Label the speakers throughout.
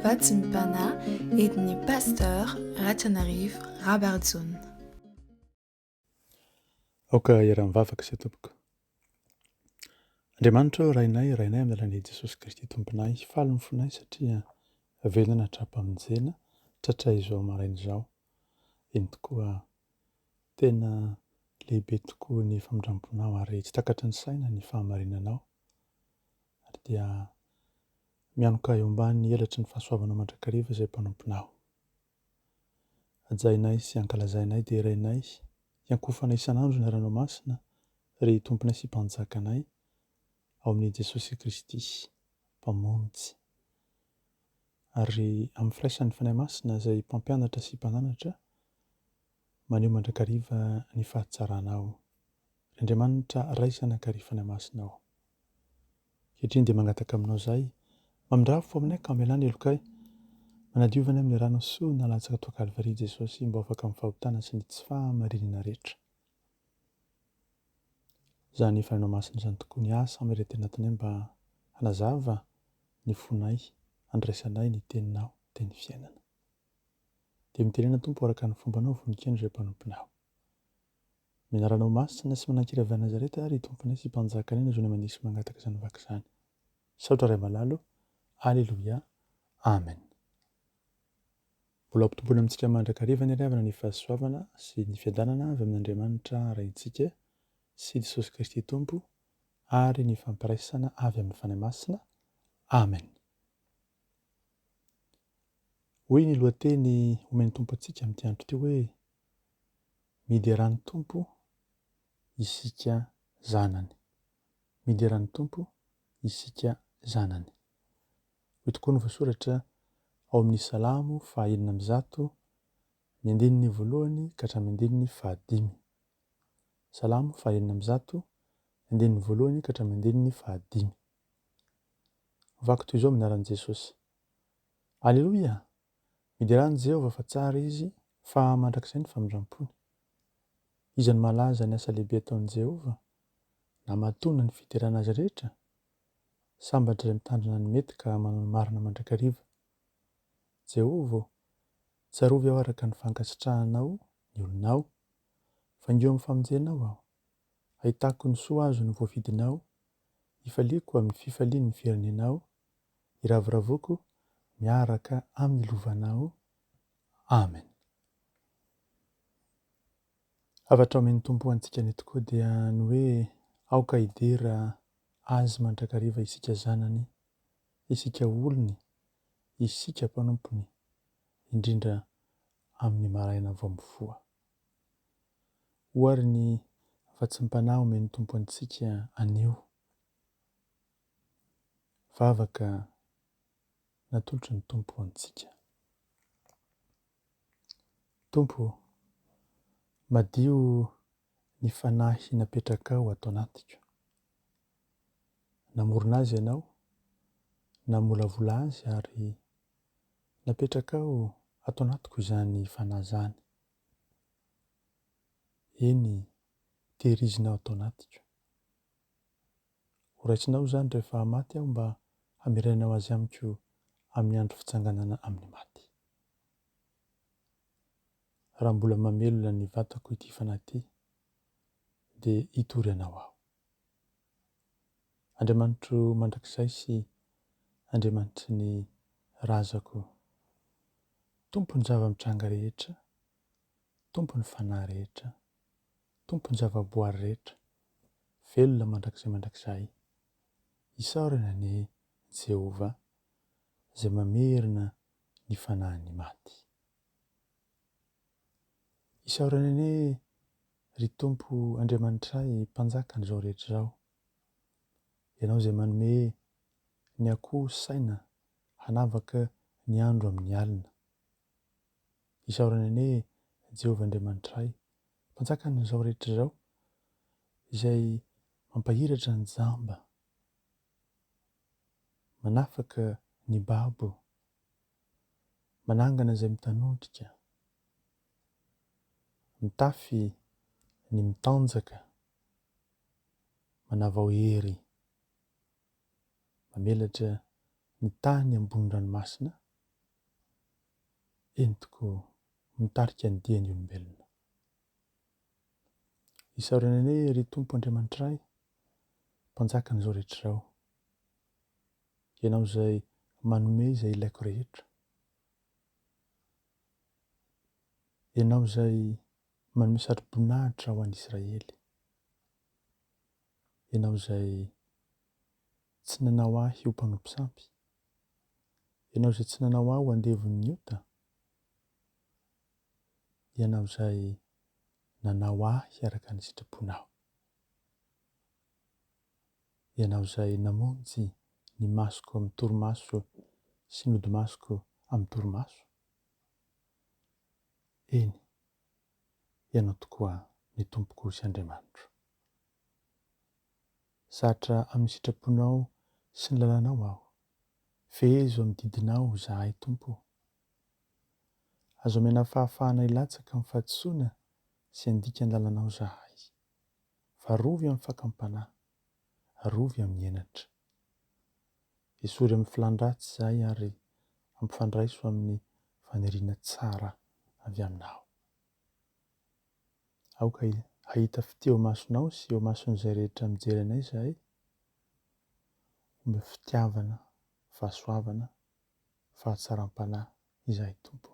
Speaker 1: Vatsim-panahy entin'ny Pasteur Ratrianarivo Rabarijaona.
Speaker 2: Aoka hiara-mivavaka isika tompoko. Andriamanitra ô, Rainay, Rainay amin'ny alalan'i Jesosy Kristy Tomponay, faly ny fonay satria velona hatrampamonjena tratra izao maraina izao. Eny tokoa, tena lehibe tokoa ny famindram-ponao ary tsy takatry ny saina ny fahamarinanao. Ary dia mianoka eo ambany elatry ny fahasoavanao mandrakariva izay mpanomponao. Hajainay sy ankalazainay, derainay, hiankohofanay isan'andro ny Anaranao Masina, ry Tomponay sy Mpanjakanay, ao amin'i Jesosy Kristy, Mpamonjy. Ary amin'ny firaisan'ny Fanahy Masina izay Mpampianatra sy Mpananatra, maneho mandrakariva ny fahatsaranao. Ry Andriamanitra Ray Zanaka ary Fanahy Masina ô. Ankehitriny dia mangataka aminao izahay, mamindrà fo aminay ka mamelà ny helokay. Manadiova anay amin'ny ranao soa nalatsaka tao Kalvary Jesosy mba ho afaka amin'ny fahotana sy ny tsy fahamarinana rehetra. Izany Fanahinao Masina izany tokoa ny asa mirehetra anatinay mba hanazava ny fonay handraisanay ny Teninao, Teny fiainana. Dia mitenena Tompo araka ny fombanao vonon-kendry ireo mpanomponao. Ny anaranao masina sy manan-kery avy any Nazareta ary Tomponay sy Mpanjakanay no zonay mandihy sy mangataka izany vaka izany. Misaotra Ray malala o. Aleloia. Amen. Mbola hampitomboina amintsika mandrakariva anie ry havana ny fahasoavana sy ny fiadanana avy amin'Andriamanitra Raintsika sy Jesosy Kristy Tompo ary ny fampiraisana avy amin'ny Fanahy Masina. Amen. Hoy ny lohateny omen'ny Tompo antsika amin'ity andro ity hoe, Miderà ny Tompo isika zanany. Miderà ny Tompo isika zanany. Hoy tokoa no voasoratra ao amin'ny Salamo faha 106, ny andininy voalohany ka hatramin'ny andininy fahadimy. Salamo faha 106, ny andininy voalohany ka hatramin'ny andininy fahadimy. Vaky toy izao amin'ny anaran'i Jesosy. Aleloia! Miderà an'i Jehovah fa tsara izy, fa mandrakizay ny famindram-pony. Iza no mahalaza ny asa lehibe ataon'i Jehovah, na mahatona ny fiderana azy rehetra? Sambatra izay mitandrina ny mety ka manao ny marina mandrakariva. Jehovah ô, tsarovy aho araka ny fankasitrahanao ny olonao. Vangio amin'ny famonjenao aho. Ahitako ny soa azon'ny voafidinao, hifaliako amin'ny fifalian'ny firenenao, Iravoravoako miaraka amin'ny lovanao. Amen. Hafatra omen'ny Tompo ho antsika anio tokoa dia ny hoe aoka hidera Azy mandrakariva isika zanany, isika olony, isika mpanompony, indrindra amin'ny maraina vao mifoha. Ho ary ny vatsim-panahy omen'ny Tompo antsika anio. Vavaka natolotry ny Tompo ho antsika. Tompo ô, madio ny fanahy napetrakao ato anatiko. Namorona azy Ianao, namolavola azy ary napetrakao ato anatiko izany fanahy izany. Eny, tehirizinao ato anatiko. Ho raisinao izany rehefa maty aho mba hamerenanao azy amiko amin'ny andro fitsanganana amin'ny maty. Raha mbola mamelona ny vatako ity fanahy ity, dia hitory anao aho. Andriamanitro mandrakizay sy Andriamanitry ny razako, Tompon'ny zava-mitranga rehetra, Tompon'ny fanahy rehetra, Tompon'ny zavaboary rehetra, velona mandrakizay mandrakizay. Isaorana anie Jehovah izay mamerina ny fanahin'ny maty. Isaorana anie ry Tompo Andriamanitray Mpanjakan'izao rehetra izao, Ianao izay manome ny akoho saina hanavaka ny andro amin'ny alina. Isaorana anie Jehovah Andriamanitray Mpanjakan'izao rehetra izao, izay mampahiratra ny jamba, manafaka ny babo, manangana izay mitanondrika, mitafy ny mitanjaka, manavao hery, mamelatra ny tany ambony ranomasina. Eny tokoa, mitarika ny dian'ny olombelona. Isaorana anie ry Tompo Andriamanitray, Mpanjakan'izao rehetra izao. Ianao izay manome izay ilaiko rehetra. Ianao izay manome satroboninahitra ho an'i Israely. Ianao izay tsy nanao ahy ho mpanompo sampy. Ianao izay tsy nanao ahy ho andevon'ny ota. Ianao izay nanao ahy araka ny sitraponao. Ianao izay namonjy ny masoko amin'ny torimaso sy ny hodimasoko amin'ny torimaso. Eny, Ianao tokoa ny Tompoko sy Andriamanitro. Zatra amin'ny sitraponao sy ny lalànao aho. Fehezo amin'ny didinao izahay, Tompo ô. Aza omena fahafahana hilatsaka amin'ny fahadisoana sy handika ny lalànao izahay. Fa arovy amin'ny fakam-panahy, arovy amin'ny henatra. Esory amin'ny filàn-dratsy izahay ary ampifandraiso amin'ny faniriana tsara avy aminao. Aoka hahita fitia eo imasonao sy eo imason'izay rehetra mijery anay izahay. Omeo fitiavana, fahasoavana, fahatsaram-panahy izahay Tompo.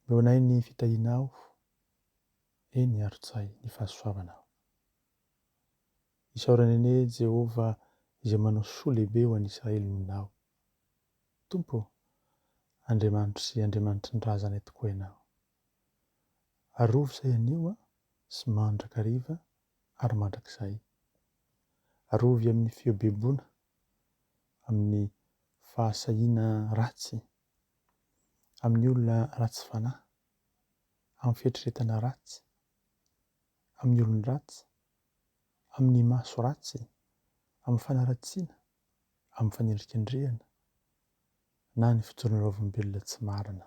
Speaker 2: Omeo anay ny fitahianao, eny arotsay ny fahasoavanao. Isaorana anie Jehovah izay manao soa lehibe ho an'Israely olonao. Tompo ô, Andriamanitro sy Andriamanitry ny razanay tokoa Ianao. Arovy izay anio sy mandrakariva ary mandrakizay. Arovy amin'ny feo beboana, amin'ny fahasahiana ratsy, amin'ny olona ratsy fanahy, amin'ny fieritreretana ratsy, amin'ny olon-dratsy, amin'ny maso ratsy, amin'ny fanaratsiana, amin'ny fanendrikendrehana, na ny fijoroana vavolombelona tsy marina.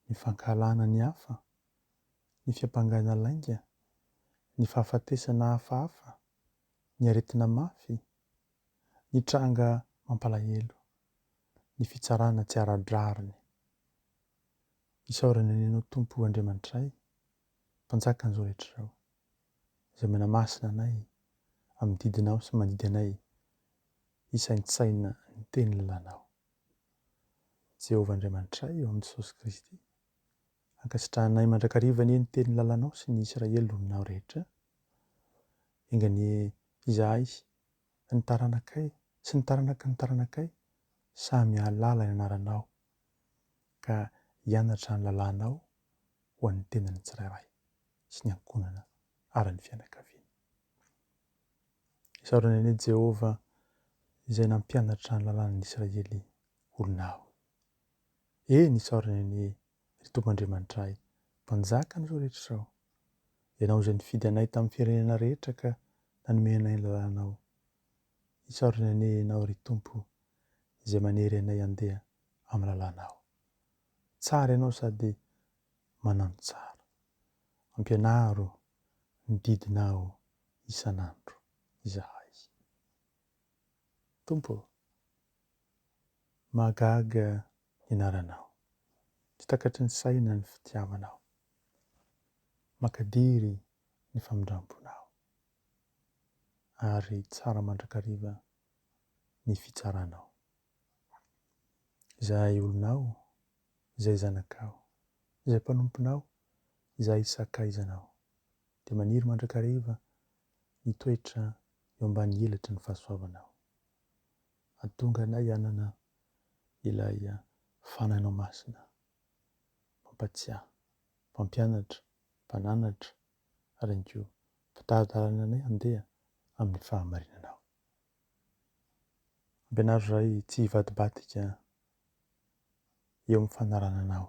Speaker 2: Ny fankahalana ny hafa, ny fiampangana lainga, ny fahafatesana hafahafa, ny aretina mafy, ny tranga mampalahelo, ny fitsarana tsy ara-drariny. Isaorana anie Ianao Tompo Andriamanitray, Mpanjakan'izao rehetra izao, izay manamasina anay amin'ny didinao sy mandidy anay hisaintsaina ny teny lalànao. Jehovah Andriamanitray eo amin'i Jesosy Kristy, ankasitrahanay mandrakariva anie ny teny lalànao sy ny Israely olonao rehetra. Enga anie izahay, ny taranakay sy ny taranaky ny taranakay samy hahalala ny anaranao ka hianatra ny lalànao ho an'ny tenany tsirairay sy ny ankohonana ary ny fianakaviana. Isaorana anie Jehovah izay nampianatra ny lalàn'ny Israely olonao. Eny, isaorana anie ry Tompo Andriamanitray, Mpanjakan'izao rehetra izao, Ianao izay nifidy anay tamin'ny firenena rehetra ka nanome anay ny lalànao. Isaorana anie Ianao ry Tompo izay manery anay handeha amin'ny lalànao. Tsara Ianao sady manano tsara. Ampianaro ny didinao isan'andro izahay. Tompo ô, mahagaga ny anaranao. Tsy takatry ny saina ny fitiavanao. Makadiry ny famindram-ponao. Ary tsara mandrakariva ny fitsaranao. Izahay olonao, izay zanakao, izay mpanomponao, izahay sakaizanao, dia maniry mandrakariva ny toetra eo ambany elatry ny fahasoavanao. Hahatonga anay hanana ilay Fanahinao Masina, mpampatsiahy, mpampianatra, mpananatra, ary ihany koa mpitari-dalana anay handeha amin'ny fahamarinanao. Ampianaro izahay tsy hivadibadika eo amin'ny fanarahana Anao,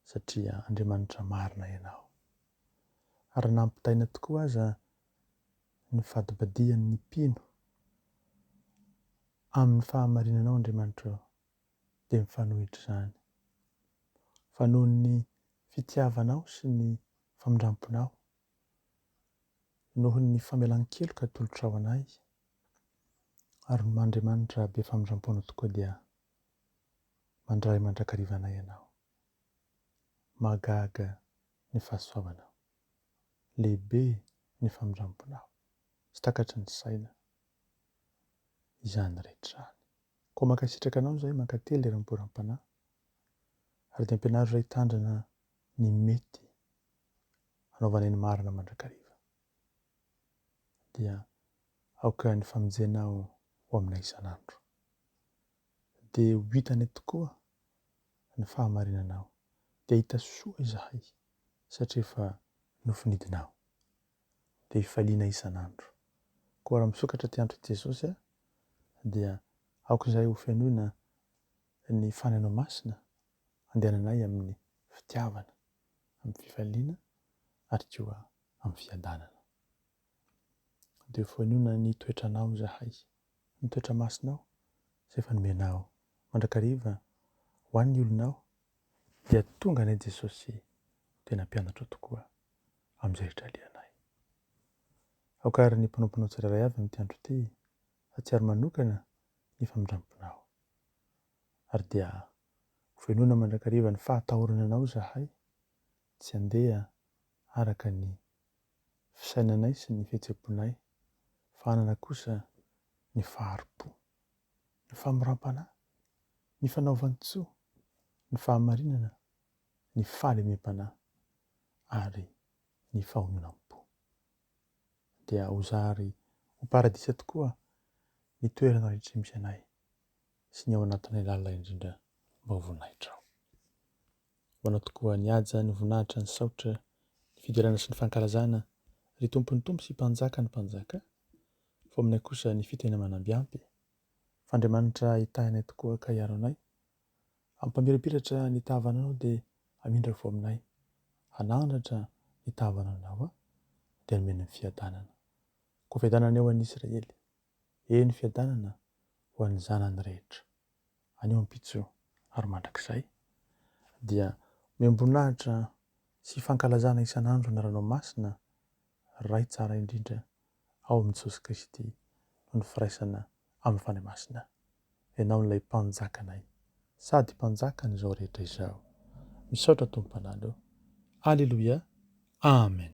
Speaker 2: satria Andriamanitra marina Ianao. Ary na ampitaina tokoa aza ny fadibadihan'ny mpino amin'ny fahamarinanao Andriamanitra ô, dia mifanohitra izany. Fa noho ny fitiavanao sy ny famindramponao, noho ny famelan-keloka atolotrao anay, ary ny Andriamanitra be famindram-ponao tokoa dia. Mandray mandrakariva anay Ianao. Mahagaga ny fahasoavanao. Lehibe ny famindramponao. Tsy takatry ny saina izany rehetra izany. Koa mankasitraka Anao izahay, mankatelo eram-poram-panahy, ary dia ampianaro izahay hitandrina ny mety hanaovanay ny marina mandrakariva. Dia aoka ny famonjenao ho aminay isan'andro. Dia ho hitanay tokoa ny fahamarinanao. Dia hahita soa izahay satria efa nofinidinao. Dia hifaliana isan'andro. Koa raha misokatra ity andro ity Jesosy a, dia aoka izahay ho fenoina ny Fanahinao Masina handehananay amin'ny fitiavana, amin'ny fifaliana ary koa amin'ny fiadanana. Dia ho fenoina ny toetranao izahay, ny toetra masinao izay efa nomenao mandrakariva ho an'ny olonao, dia tonga anay Jesosy tena mpianatra tokoa amin'izay rehetra alehanay. Aoka ary ny mpanomponao tsirairay avy amin'ity andro ity hahatsiaro manokana ny famindramponao. Ary dia ho fenoina mandrakariva ny fahatahorana anao izahay, tsy handeha araka ny fisainanay sy ny fihetseham-ponay, fa hanana kosa ny fahari-po, ny famoram-panahy, ny fanaovan-tsoa, ny fahamarinana, ny fahalemem-panahy ary ny fahononam-po. Dia ho zary ho paradisa tokoa ny toerana rehetra misy anay sy ny ao anatinay lalina indrindra mba ho voninahitrao. Ho anao tokoa ny haja, ny voninahitra, ny saotra, ny fiderana sy ny fankalazana, ry Tompon'ny tompo sy Mpanjakan'ny mpanjaka, fa ao aminay kosa ny fitahiana manamby ampy, fa Andriamanitra hitahy anay tokoa ka hiaro anay, hampamirapiratra ny tavanao dia hamindra fo aminay, hanandratra ny tavanao dia nomena ny fiadanana. Koa fiadanana eo an'i Israely, eny fiadanana ho an'ny zanany rehetra. anio ampitso ary mandrakizay, dia omem-boninahitra sy fankalazana isan'andro ny Anaranao Masina, Ray tsara indrindra, ao amin'i Jesosy Kristy noho ny firaisana amin'ny Fanahy Masina. Ianao ilay Mpanjakanay, sady Mpanjakan'izao rehetra izao. Misaotra Tompo Mpanalo. Aleloia. Amen.